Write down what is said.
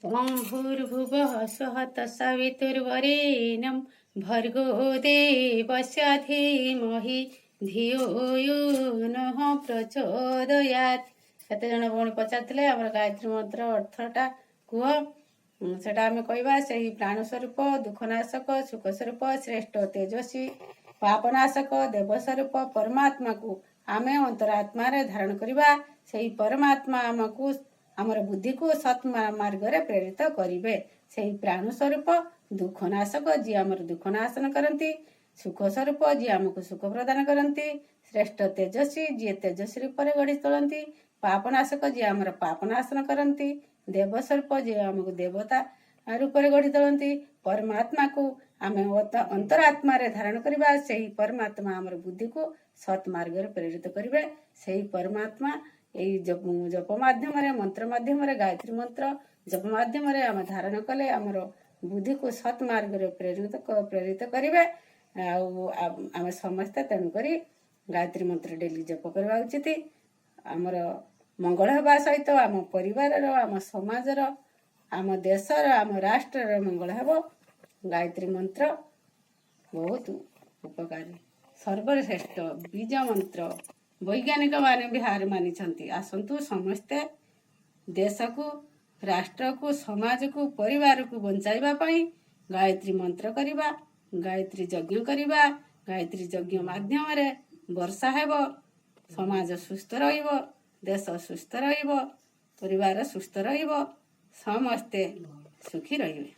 ଓଁ ଭୂର୍ଭୁବଃ ସ୍ୱଃ ତତ୍ସବିତୁର୍ବରେଣ୍ୟं ଭର୍ଗୋ ଦେବସ୍ୟ ଧୀମହି ଧିୟୋ ୟୋ ନଃ ପ୍ରଚୋଦୟାତ୍। କେତେ ଜଣ ଭଉଣୀ ପଚାରିଥିଲେ, ଆମର ଗାୟତ୍ରୀ ମନ୍ତ୍ର ଅର୍ଥଟା କୁହ। ସେଟା ଆମେ କହିବା। ସେହି ପ୍ରାଣ ସ୍ୱରୂପ, ଦୁଃଖନାଶକ, ସୁଖ ସ୍ୱରୂପ, ଶ୍ରେଷ୍ଠ ତେଜସ୍ୱୀ, ପାପନାଶକ, ଦେବସ୍ୱରୂପ ପରମାତ୍ମାକୁ ଆମେ ଅନ୍ତରାତ୍ମାରେ ଧାରଣ କରିବା। ସେହି ପରମାତ୍ମା ଆମକୁ, ଆମର ବୁଦ୍ଧିକୁ ସତ୍ ମାର୍ଗରେ ପ୍ରେରିତ କରିବେ। ସେହି ପ୍ରାଣ ସ୍ୱରୂପ, ଦୁଃଖନାଶକ, ଯିଏ ଆମର ଦୁଃଖ ନାଶନ କରନ୍ତି, ସୁଖ ସ୍ୱରୂପ, ଯିଏ ଆମକୁ ସୁଖ ପ୍ରଦାନ କରନ୍ତି, ଶ୍ରେଷ୍ଠ ତେଜସ୍ୱୀ, ଯିଏ ତେଜସ୍ୱୀ ରୂପରେ ଗଢ଼ି ତୋଳନ୍ତି, ପାପନାଶକ, ଯିଏ ଆମର ପାପ ନାଶନ କରନ୍ତି, ଦେବସ୍ୱରୂପ, ଯିଏ ଆମକୁ ଦେବତା ରୂପରେ ଗଢ଼ି ତୋଳନ୍ତି, ପରମାତ୍ମାକୁ ଆମେ ଅନ୍ତରାତ୍ମାରେ ଧାରଣ କରିବା। ସେହି ପରମାତ୍ମା ଆମର ବୁଦ୍ଧିକୁ ସତ୍ ମାର୍ଗରେ ପ୍ରେରିତ କରିବେ। ସେହି ପରମାତ୍ମା ଏଇ ଜପ ମାଧ୍ୟମରେ, ମନ୍ତ୍ର ମାଧ୍ୟମରେ, ଗାୟତ୍ରୀ ମନ୍ତ୍ର ଜପ ମାଧ୍ୟମରେ ଆମେ ଧାରଣ କଲେ ଆମର ବୁଦ୍ଧିକୁ ସତ୍ ମାର୍ଗରେ ପ୍ରେରିତ କରିବେ। ଆଉ ଆମେ ସମସ୍ତେ ତେଣୁକରି ଗାୟତ୍ରୀ ମନ୍ତ୍ର ଡେଲି ଜପ କରିବା ଉଚିତ। ଆମର ମଙ୍ଗଳ ହେବା ସହିତ ଆମ ପରିବାରର, ଆମ ସମାଜର, ଆମ ଦେଶର, ଆମ ରାଷ୍ଟ୍ରର ମଙ୍ଗଳ ହେବ। ଗାୟତ୍ରୀ ମନ୍ତ୍ର ବହୁତ ଉପକାରୀ, ସର୍ବଶ୍ରେଷ୍ଠ ବୀଜ ମନ୍ତ୍ର। ବୈଜ୍ଞାନିକ ମାନେ ବି ହାର ମାନିଛନ୍ତି। ଆସନ୍ତୁ ସମସ୍ତେ ଦେଶକୁ, ରାଷ୍ଟ୍ରକୁ, ସମାଜକୁ, ପରିବାରକୁ ବଞ୍ଚାଇବା ପାଇଁ ଗାୟତ୍ରୀ ମନ୍ତ୍ର କରିବା, ଗାୟତ୍ରୀ ଯଜ୍ଞ କରିବା। ଗାୟତ୍ରୀ ଯଜ୍ଞ ମାଧ୍ୟମରେ ବର୍ଷା ହେବ, ସମାଜ ସୁସ୍ଥ ରହିବ, ଦେଶ ସୁସ୍ଥ ରହିବ, ପରିବାର ସୁସ୍ଥ ରହିବ, ସମସ୍ତେ ସୁଖୀ ରହିବେ।